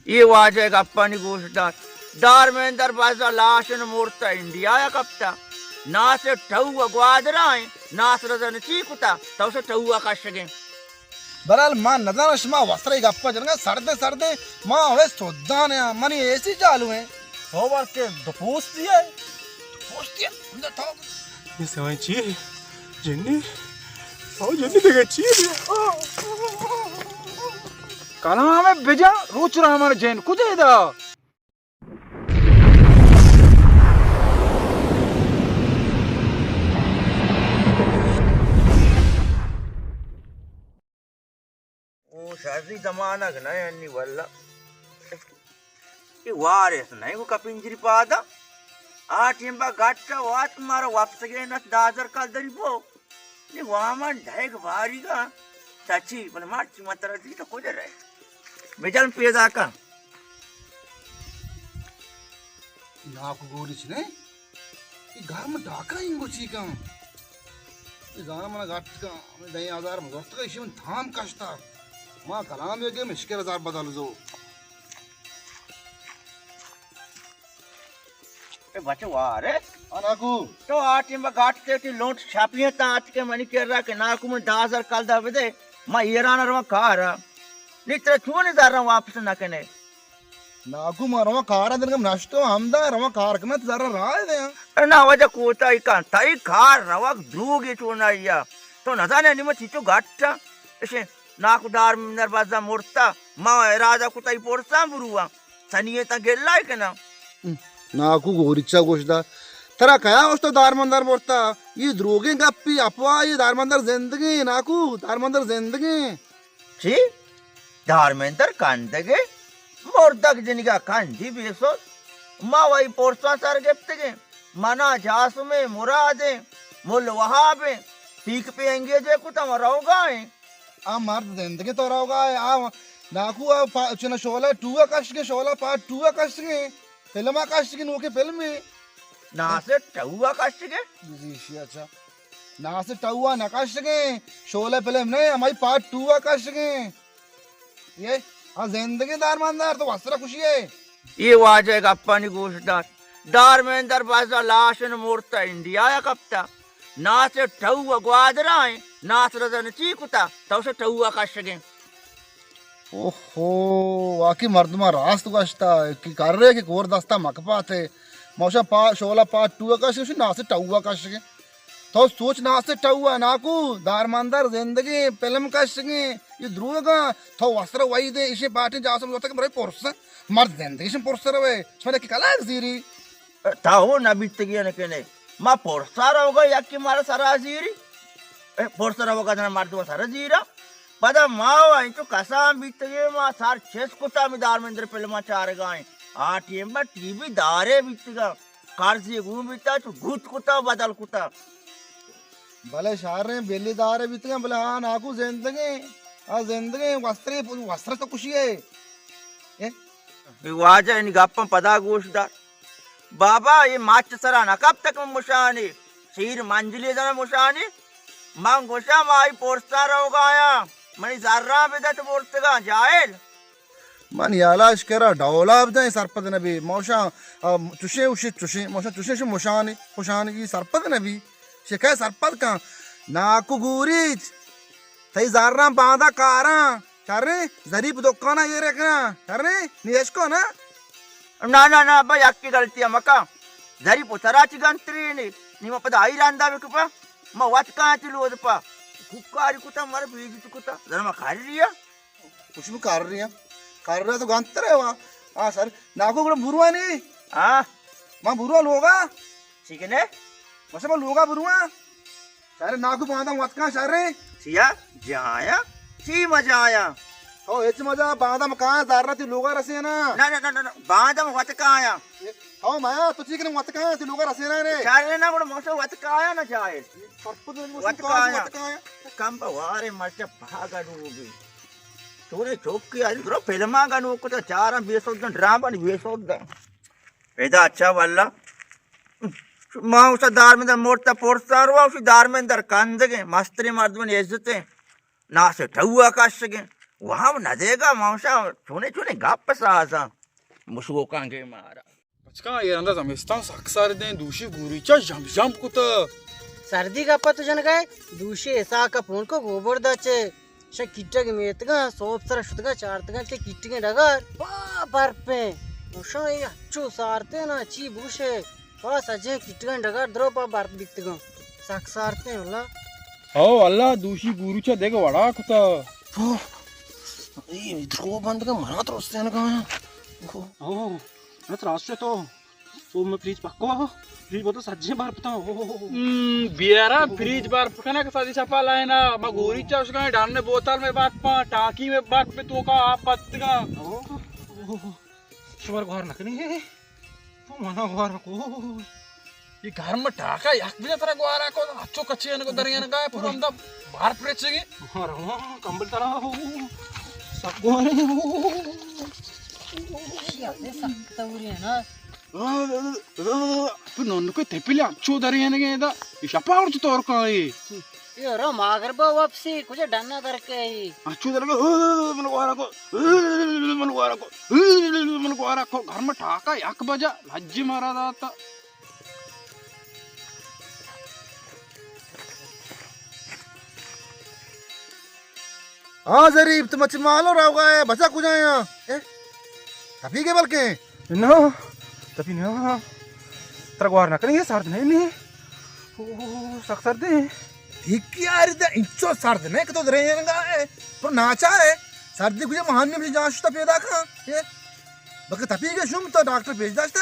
اے واجہ ءِ گپانی گوش دار۔ دارمندر بزاں لاش ءَ مرتہ، انڈیا ءَ کپتہ۔ ناصر ٹہو ءَ گوادر ءَ ایں، ناصر ءَ زن چی کتہ؟ تو شہ ٹہو ءَ کشگیں۔ بہرحال ما نزاناں، شما وسرا اے گپا جنگا، سردیں سردیں، ما اوے سدان آں، منی اے سی چالو ایں۔ تو بلکہ دو پوستی ئے۔ دو پوستی ئے؟ ہمدا تو۔ اے سوائیں چی؟ جنی؟ او جنی دگہ چی؟ کلام بجا، روچ رحمان جن کجے دا؟ او شری زمانگ نہ انی واللہ۔ اے وارث نہ گو کپنجری پادا۔ آ ٹیم با گٹ وات مارا واپس گئے نہ دازر کال دری بو۔ نی وامان ڈھیگ باریگا۔ چاچی، بلے مرچی من ترا دیتا کجا رہے؟ بجن پیدا کن۔ ناکو گوریچ نے؟ اے گرم ڈاکا انگو چی کن؟ اے زانا منا گٹ کن، ہمیں دہیں ہزار مزورتگا، ایشی من تھام کشتا۔ ما کلام یے کہ مشکل ہزار بدل زو۔ اے بچہ وارث۔ ہاں ناکو۔ تو آ ٹیم با گاٹ تے ٹی لونٹ چھاپیاں تا آتکے منی کرا کہ ناکو من دہ ہزار کلدار بدے، ما ایران رواں کارا۔ نی ترا چونی زراں واپس نہ کنے؟ ناکو ما رواں کارا، دنگم نشتو ہمدا رواں کار کنا، تو زراں راہ دے۔ اے نا واجہ کوتاہی کن، تئی کار روگ دروگی چونایا۔ تو نزانے نی ما چیچو گٹا۔ اشے ناکو دار نربازا مرتا، ما ارادہ کتا ای پرسان برواں۔ سنی ء تاں گلہ ء کناں۔ ناکو گوریچا گوش دار۔ ترا کیا گوشتو دارمندر مرتا؟ یہ دروگیں گپی، اپواہی، دارمندر زندگیں، ناکو، دارمندر زندگیں۔ چی؟ دارمندر کندگے؟ مردگ جنگا کندی بیسوز۔ ما وئی پرساں سر گپتگیں۔ منا جاسمیں، مرادیں، مل وہابیں، پیک پہ انگیجے کتا ما روگا ایں۔ آ مرد زندگیں تو روگا ئے، آ ناکو آ پا-، چنا شعلہ ٹو ء کشگیں، شعلہ پارٹ ٹو ء کشگیں، فلم ء کشگیں، نوکیں فلمے۔ ناصر ٹو ء کشگیں؟ جی، جی، اچھا۔ ناصر ٹو ء نہ کشگیں، شعلہ فلم نہ، ہمائی پارٹ ٹو ء کشگیں۔ یہ، آ زندگیں دارمندار تو وسرا خوشی ہے۔ اے واجہ ء گپانی گوش دار۔ دارمندر بزاں لاش ء مرتہ، انڈیا ء کپتہ۔ ناصر ٹہو ء گوادر ء ایں، ناصر ء زن چی کتہ؟ تو شہ ٹہو ء کشگیں۔ اوہو، واقعی مردماں راست گوشتہ کہ کرے کہ کور دستا مکپاتے۔ موشا پا-، شعلہ پارٹ ٹو ء کشگیں، ناصر ٹہو ء کشگیں۔ تو سوچ ناصر ٹہو ء ناکو، دارمندر زندگیں، فلم کشگیں، یہ دروگاں، تو وسر وحید ء ایشی پارٹیں جاسم زرتگ برای پرسن، مرد زندگیشن پرسر وے، شما کہ کلاک زیری۔ تاو نہ بیتگی نہ کنے۔ ما پرسا روگا یکی مارا سرا زیری۔ اے، پرسا روگا دنا مردم سرا زیرا۔ پدا ما و انچو کسان بیتگی ما سر چس کتا می دارمندر فلما چارگائیں۔ آ ٹیم با ٹی وی دارے بیتگا۔ قرضی گون بیتا چو گوت کتا بدل کتا۔ بلے شاریں بلی دارے بیتگا بلے آ ناکو زندگیں۔ آ زندگیں وسترے، وستر تو خوشی ہے۔ اے؟ اے واجہ انی گپاں پدا گوش دار۔ بابا، اے مچ سرا نہ کپتگ من مشانی، سیر منجلی زن مشانی۔ من گوشاں ما آئی پرسا روگایاں، منی زراں بدت برتگاں، جاہل۔ من یالا اش کرا ڈولا بدیں سرپد نبی، موشاں، آ، چشیں اوشی چشیں، موشاں چشیں شی مشانی، مشانی ای سرپد نبی۔ شکای سرپد کن، ناکو گوریچ، تئی زراں باندا کاراں۔ شریں، ظریف دکانا ایر کناں۔ شریں، نی اشکو نا؟ نا، نا، نا، ابا، یکی غلطی مکا۔ ظریف ترا چی گنتری نی؟ نی ما پدا آئی رندا بکپا۔ ما وت کاں تی لود پا۔ کوکاری کتا، مر بیجی تو کتا۔ زر ما کاری ریا۔ کچھ بھی کار ریا۔ کار ریا تو گنتر ہے وا۔ ہاں سر، ناکو گڑا بروانی۔ ہاں۔ ما بروا لوگا۔ چی کنے؟ بس ما لوگا برواں۔ شر ناکو باندم وت کاں شر۔ چیا؟ جایا؟ چی مزایا؟ او ہچ مزا، باندم کاں زر تی لوگا رسینا۔ نہ، نہ، نہ، نہ، نہ، باندم وت کایا۔ او مایا، تو چی کنے وت کاں تی لوگا رسینا نے؟ شر نہ، گڑا موسم وت کایا نہ جائے۔ پرپد موسم وت کایا۔ وت کایا۔ کم بوارے مرچ بھاگا ڈوبی۔ تو نے چوکی آئی درو فلما گنو کتا چاراں بیسو دن ڈرامہ نی بیسو دن۔ ادا اچھا واللہ۔ ما اسا دارمندر مرتا پرسا روا، اسی دارمندر کندگیں، مستریں مردمانی عزتیں، ناسے ٹہوا کشگیں۔ واب نہ دیگا، ما شا چونے چونے گپ سازاں۔ مشوکاں کہ مارا۔ بچکاں، اے رندا زمستان سک سردیں، دوشی گوریچا ژمپ ژمپ کتا۔ سردی گپا تو جنگائے، دوشی اساکا پونکو گوبر دا چے۔ شا کیٹگ میتگاں، سوب سرا شتگاں، چارتگاں کہ کیٹگیں ڈگار با برپیں۔ گوشاں اے ہچو سارتیں نا، چی بوشے؟ با سجیں کیٹگاں ڈگار درو با برپ بیتگاں۔ سک سارتیں واللہ۔ او اللہ، دوشی گوریچا دگہ وڑا کتا۔ او، اے درو بندگا منا ترسینگا۔ او، او، اے ترس چے تو؟ او، میں فریج پکو آ، فریج بوتل سجیں بار پتا۔ او، او، او۔ ہم، بیارا فریج بار پکنا کہ سادی چپا لائنا، ما گوریچا اشگا ڈن بوتل میں بار پا، ٹانکی میں بار پہ تو کا آپ پتگا۔ او، او، او، شمار گوار نکنی ہے۔ تو منا گوار کو۔ اے گرم ٹاکا یک بجہ ترا گوارا کو، اچو کچے ان کو درین گائے، پر ہمدا بار پریچگی۔ ہاں، رواں کمبل ترا ہو۔ سک گوارے ہو۔ سک توری ہے نا۔ تو نن کو تپلی اچو درین گئے دا۔ اے شپا اور چطور کائے؟ اے رو ماگر با واپسی کجا ڈنا در کے۔ اچو در کے، من گوارا کو، من گوارا کو، من گوارا کو۔ گرم ٹاکا یک بجہ لجی مارا داتا۔ ہاں ظریف، تو مچ مالو روگا ہے، بچا کجا ہے؟ اے؟ تپی کے بلکیں؟ نہ، تپی نہ۔ ترا گوار نہ کنی، یہ سرد نہیں، نہیں۔ اوہ، سخت سرد ہے۔ ٹھیک یار، انچو سرد نہیں کہ تو درینگا ہے۔ پر ناچار ہے۔ سردی کجا مہانی میں جان شتا پیدا کھا۔ یہ بلکہ تپی کے شم تو ڈاکٹر پیش داشتا۔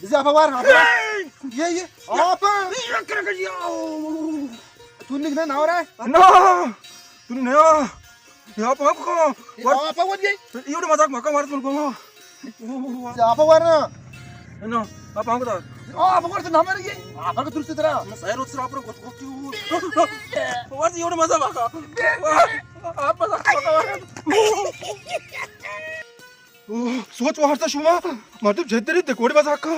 جی آپ وار، آپ وار۔ یہ، یہ، آپ۔ تو نک نہ نہ ہو رہا ہے؟ نہ، تو نہ۔ یہ آپ، آپ کو۔ یہ آپ وار گئی۔ یہ مذاق مکا مارت من کو۔ جی آپ وار نا۔ نہ، آپ ہم کو۔ آپ وار تو نہ مر گئی۔ آپ کو درست طرح۔ میں سیر اتر آپ کو گت گت۔ بس یہ مذاق مکا۔ آپ مذاق مکا مارت۔ او، سوچ وارتا شما، مردم جدری دکوڑی مزاکا۔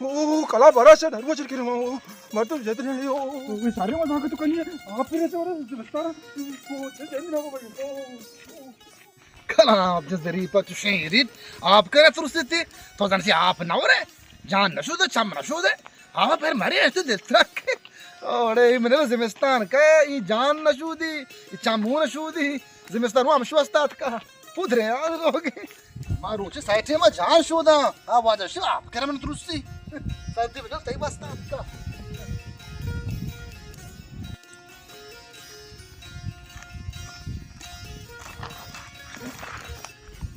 او، کلا برا شا نرو چل کرے ما۔ او، مردم جدری، او، او، سارے مزاکا تو کنی، آپ پھر سے اور بستارا۔ او، جدری نہ کو بھائی۔ او، او۔ کلا آپ جدری پا تو شیریت، آپ کرے ترسیتی، تو زن سے آپ نہ ہو رہے، جان نہ شودے، چم نہ شودے۔ آپ پھر مرے ایسے دل تک۔ اوڑے، من زمستان کا، یہ جان نہ شودی، یہ چمو نہ شودی، زمستان وہ ہم شوستات کا۔ پدرے آ لوگ۔ ما روچے سائٹے ما جان شوداں۔ آ واجہ شو آپ کرا من درستی۔ سردی بجا تئی بستا آپ کا۔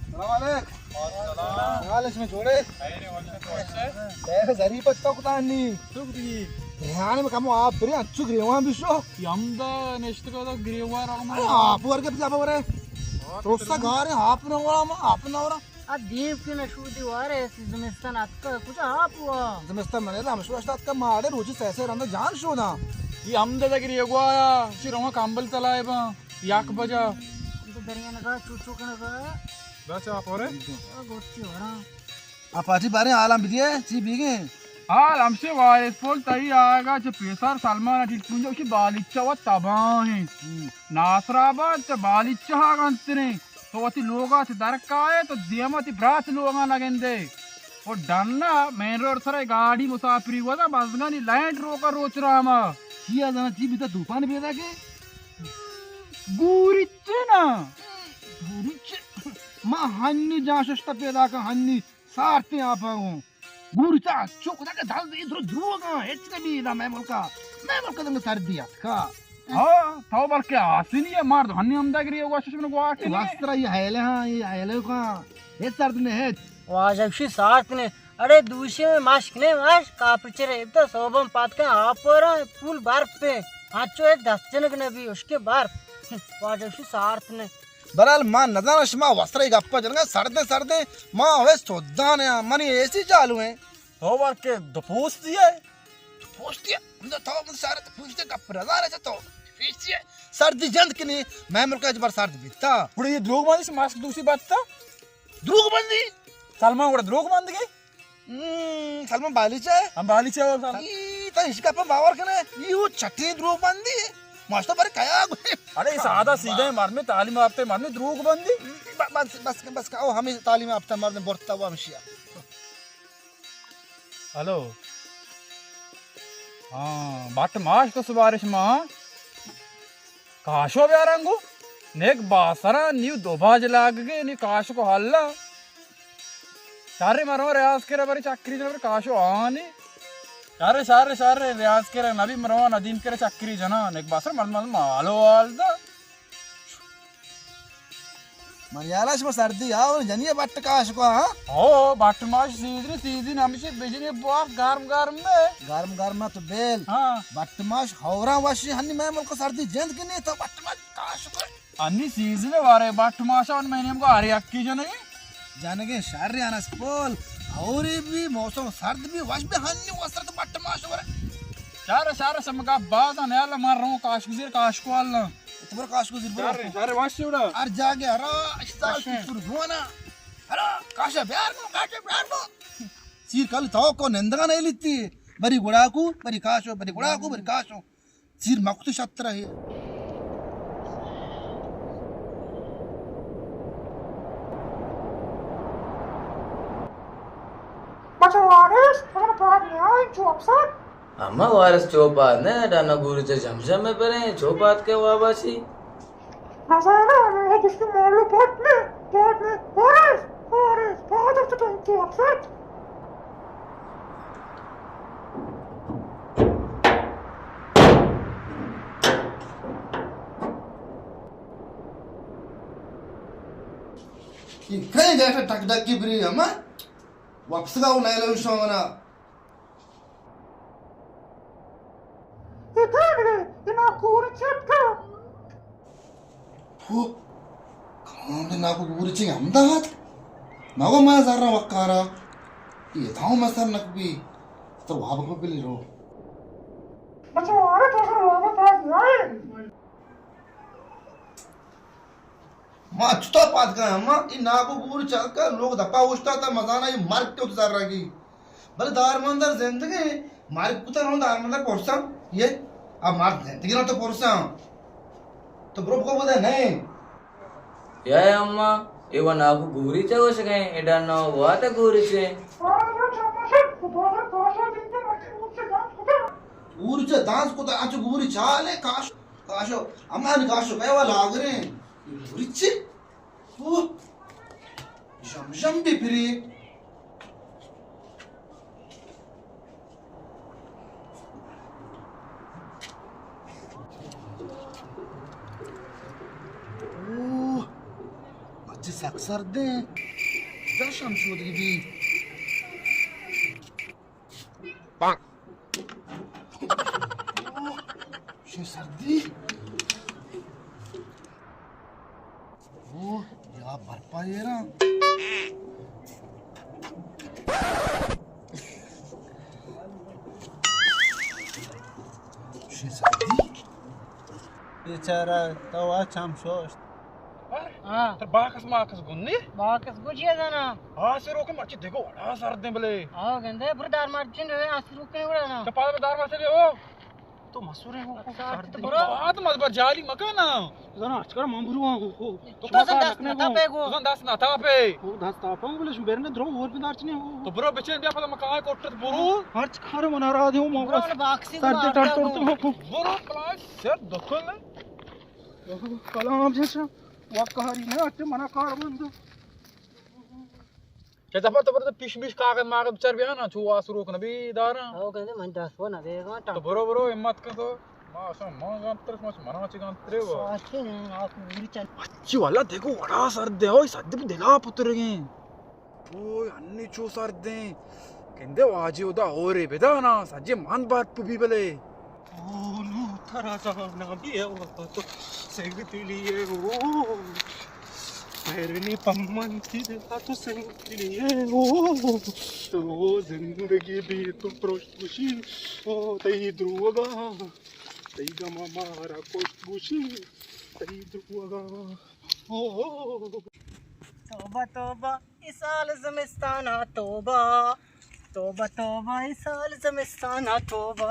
السلام علیکم۔ وعلیکم السلام۔ حال اس میں جوڑے؟ خیر ہے، وش ہے، تو وش ہے؟ خیر، ظریف اچھا کتا نہیں۔ تو کتی؟ ریحان میں کمو آپ برے، اچھو گریوان بشو۔ یہ ہمدا نشتگا دا گریوان رہا۔ ارے آپ ورگے، آپ ورگے۔ تو سا گارے، آپ نہ ورا، آپ نہ ورا۔ آ دیم کہ نہ شودی وارے، ایسی زمستان اتکا، کجا آپ ہوا؟ زمستان من لا ہمش وشت اتکا، ما اڑے روچی سہ سہ رندا جان شوداں۔ یہ ہمدا دگری اگوایا، چی رواں کمبل تلائے باں، یک بجا۔ ہم تو دریا نگا، چو چو کنگا۔ بس آپ ہو رہے؟ آ گوشتی ہو رہا۔ آ پارٹی بارے حالاں بدیے، چی بیگیں؟ حال ہمشے وارث پول تئی آگا چہ پیسر سلمان ٹیلیفون جو کہ بالیچہ و تباہیں۔ ہم۔ ناصر آباد چہ بالیچہ آگا انتریں۔ تو وتی لوگا چہ در کائے، تو دیما وتی برات لوگا نہ گندے۔ او ڈنا مین روڈ سرا گاڑی مسافری ودا بزگانی لائن روکا روچ راما۔ چیا زانا چی بیتا طوفان پیدا کے؟ گوریچے نا۔ گوریچے۔ ما ہنی جان ششتا پیدا کا ہنی سارتیں آپا گوں۔ گوریچا چو کتا کہ دل دی درو دروگاں، ہچ نہ بی دا مئے ملکا۔ مئے ملکا دنگ سردی اتکا۔ ہاں، تو بلکہ آسنی ہے، مرد ہنی ہمدا گری ہوگا، شش من گواہ کنی۔ واسطرا یہ حیلے ہاں، یہ حیلے کا۔ یہ سرد نے ہچ۔ واجہ شی سارت نے۔ اڑے دوشی میں مشک نے ماش، کاپر چرے ابتا صوبم پاتکا آپ پورا پول برف پہ۔ ہنچو ایک دست جنگ نبی، اشکے برف۔ واجہ شی سارت نے۔ بہرحال، ما نزاناں شما وسرا اے گپا جنگا سردیں سردیں، ما اوے سودان آں، منی اے سی چالو ایں۔ تو ورکے دو پوستی ئے؟ دو پوستی ئے؟ ہمدا تو من سارے دو پوستی گپ نزانے چہ تو۔ پوستی ئے؟ سردی جند کنی، مئے ملکا اچ بر سرد بیتا۔ گڑا اے دروگ بندی، ماسک دوسی بتا؟ دروگ بندی؟ سلمان گڑا دروگ بندگی؟ ہم، سلمان بالیچہ ئے؟ ہم بالیچہ ئے، سلمان۔ ای، تو اش گپا باور کنے، ای وہ چٹیں دروگ بندی۔ ماشتا بر کیا گوشے؟ ارے، اے سادہ سیدھے مردمے، تعلیم یافتہ مردمے، دروگ بندی۔ ب-، بس، بس، بس، او ہمے تعلیم یافتہ مردم برتا و ہمشیا۔ ہلو۔ ہاں، بٹ ماش تو سبارش ما۔ کاشو بیارنگو۔ نیک باسرا نیو دو باج لاگگے، نی کاشکو حلا۔ شارے مرو ریاض کرا بری چکری جنو بری کاشو آنی۔ شارے، شارے، شارے، ریاض کرا نبی مرو ندیم کرا چکری جنا۔ نیک باسر مرد مرد مالو حال دا۔ من یالا شما سردی آو جنی بٹ کاشکو، ہاں؟ او، بٹ ماش سیزن، سیزن ہمیشہ بجنی بوا گرم گرم میں۔ گرم گرم تو بیل۔ ہاں۔ بٹ ماش ہورا وشی ہنی میں ملک سردی جند کی نہیں تو بٹ ماش کاشکو۔ انی سیزن وارے بٹ ماشا ان مہینے کو ہر یکی جنگی۔ جنگے شر انس پول، ہوری بھی موسم سرد بھی وش بھی ہنی وسرت بٹ ماش ورے۔ شر، شر، شمگا باز نیال مار رو کاشک زیر کاشکو اللہ۔ تو بر کاشکو زیر برو۔ شر، شر، وش وڑا۔ ہر جاگے ہرا اشتال وش۔ کی سرگوانا۔ ہرا کاشا بیار کو، کاشا بیار کو۔ سیر کل تو کو نندگا نہیں لیتی۔ بری گڑا کو، بری کاشو، بری گڑا کو، بری کاشو۔ سیر مکت شتر ہے۔ بچہ وارث، ترا پاد نیائیں چو اپسر؟ اما وارث چو پاد نہ، ڈانا گوری چہ جم جم میں پریں، چو پاد کے واباسی۔ نزاناں، اے گشت مولو پٹ نے، پٹ نے، وارث، وارث، پاد اتکگ تو اپسر۔ اے کئے گیٹ ٹک ٹک کی بری ہما؟ واپس گاؤ نیلو شونا۔ اے کئے بلے؟ اے ناکو گوری چت کا؟ پھو، کمام دے ناکو گوری چے ہمدا ہات؟ ناکو ما زرا وکارا۔ اے تھاو مسر نک بی۔ تو واب کو بلی رو۔ بچو، آرے تو سر واب پاس نائے۔ ما چتا پاد کا ہما، اے ناکو گوری چت کا لوگ دپا اوشتا تا مزانا اے مرگ تو زر رگی۔ بلے دارمندر زندگیں، مارے کتا نوں دارمندر پرساں، یہ، اب مار زندگی نوں تو پرساں۔ تو برو بکو بدے نہیں۔ یا اما، اے و ناکو گوری چا گوشگیں، اے ڈن نو بوات گوری چے۔ گوری چا دانس کتا، انچو گوری چالے، کاش، کاشو، اما نے کاشو کہے و لاگریں۔ گوری چے؟ اوہ! ژم ژم بپری۔ اوہ! مچ سک سردیں۔ کجا شمشودگی بی؟ چے سردی؟ اوہ، یا برپا ایراں۔ چے سردی؟ بیچارہ تو آ چم شوشت۔ ہاں۔ تر باکس ماکس گون نی؟ باکس گون چیا زانا؟ آ سروک مرچی دگو وڑا سردیں بلے۔ آ گندے بر دار مار چن رہے آ سروک نے وڑا نا۔ تو پاس دار مار چلے ہو۔ تو مسورے ہو۔ اچھا، سردی۔ تو برو۔ بات مت بر جالی مکانا۔ زانا اچ کر من برو ہو۔ تو شما دست نہ پے گو۔ تو دست نہ تا پے۔ او دست تا پے بلے شو بیرنے درو اور بھی دار چنے ہو۔ تو برو بچن بیا پتا مکان کوٹت برو۔ ہرچ کار منا را دیو مو برو بس۔ باکسی سردی ٹر ٹر تو۔ برو پلاس سر دکل۔ کلام جیسا وقاری نہ اٹے منا کار بند۔ چہ دفعہ تو برو پیش میش کاغذ ماغذ بچار بیانا، چو آسروک نبی داراں۔ او کہندے من دست وہ نہ دے گا۔ تو برو برو ہمت کن تو۔ ما اصلا من گانتر، شما منا چی گانترے وا۔ ساچے نے، آ کو گوری چل۔ اچھی والا دیکھو وڑا سردے، اوئے سردے دلا پترگیں۔ اوئے، انی چو سردیں۔ گندے واجہ ادا ہورے بدانا، سجے من برپ بی بلے۔ او نو ترا زانا بی اے وقت تو سنگ دلی اے او۔ پیرنی پمن تی دلا تو سنگ دلی اے او۔ تو زندگی بی تو پروشت گوشی۔ او تئی دروگا۔ تئی گما مارا کشت گوشی۔ تئی دروگا۔ او۔ توبہ توبہ۔ اے سال زمستانا توبہ، توبہ توبہ، اے سال زمستانا توبہ۔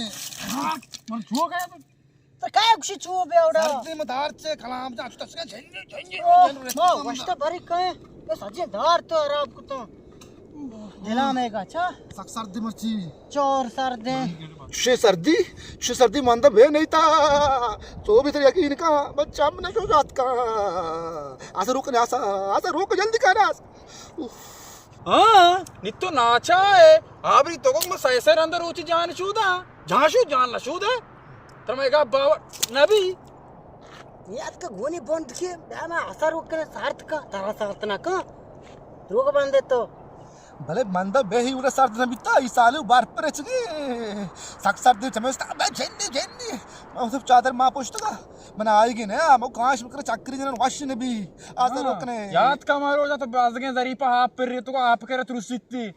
سردیں. من چو گئے تو؟ تو کئے گوشی چو بے اوڑا؟ سردیں، من دار چے کلام جان، چو تسکا جھنجے، جھنجے، او، جھنجے، ما جھنجے. وشتا بری کئے، تو سجے دار تو خراب کتا. دلا میں گا، چا؟ سک سردیں مرچی. چور سردیں. شے سردی، شے سردی مند بے نہیں تا. تو بھی تو یقین کا، بس چم نہ شو جات کا. آسا روک نے، آسا، آسا روک جلدی کر آس. اوف. ہاں، نی تو ناچا ہے. آبری تو گو سیسر اندر روچی جان شودا. جان شو، جان نہ شودا. تر میں گا باور نبی. یاد کا گونی بند کے، دانا اثر وکنے سارت کا، ترا سارت نہ کا. روگ بندے تو. بلے من دا بے ہی ولا سرد نہ بیتا، ای سالے بار پر چگے. سک سرد چمستا، بے جنی، جنی. من تو چادر ما پوشتگا. من آئی گی نا، مو کاش مکر چکری جنن وش نبی. آسا ہاں، روکنے. یاد کا مارو جا تو بازگیں ظریفہ آپ پر ری تو آپ کرے ترسیتی.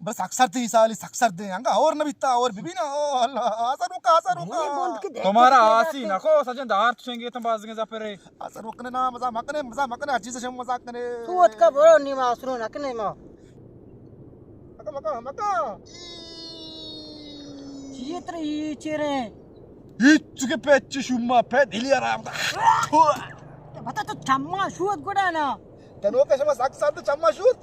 بس سک سرد ای سالے، سک سرد. انگا اور نہ بیتا، اور ببینا. او اللہ، آسا روکا، آسا روکا. تمہارا آسی نہ کو، سجن دار تو چنگے تم بازگیں زپرے. آسا روکنے نا، مزا مکنے، مزا مکنے، ہر چیز شم مزا کنے. تو اتکا برو نیما آسرو نکنے ما. مکا، مکا، مکا. چیتر ای چیرے. ہیچ کے پیچ شما پہ دلی آرام دا. بتا تو چما شود گڑا نا. تنو کہ شما سک سرد چما شود،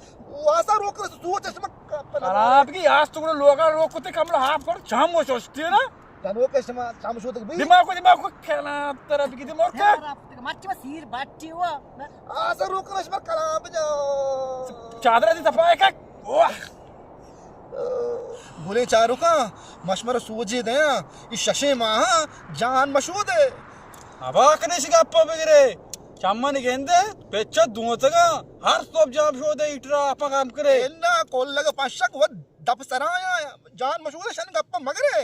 واسا روک رس تو چشم کپنا. خراب کی آس تو لوگا روک کتے کملا ہاف کر چم و ششتی نا. تنو کہ شما چم شود بھی. دماغ کو، دماغ کو کھیلا ترا بھی دماغ کا. مرچی سیر باٹی ہوا. آسا روک رش پر کلام بجا. چادر دی تپائے کا. واہ. گلیں چاروکاں، مشمر سوجے دیاں، ای ششیں ماہاں جان مشودے. ابا کنش گپا بگرے، چمن گندے، پچا دوتگاں، ہر صبح جان مشودے، ایٹرا اپا کم کرے. انا کلگ پشک و دپ سرایا، جان مشودے شن گپا مگرے.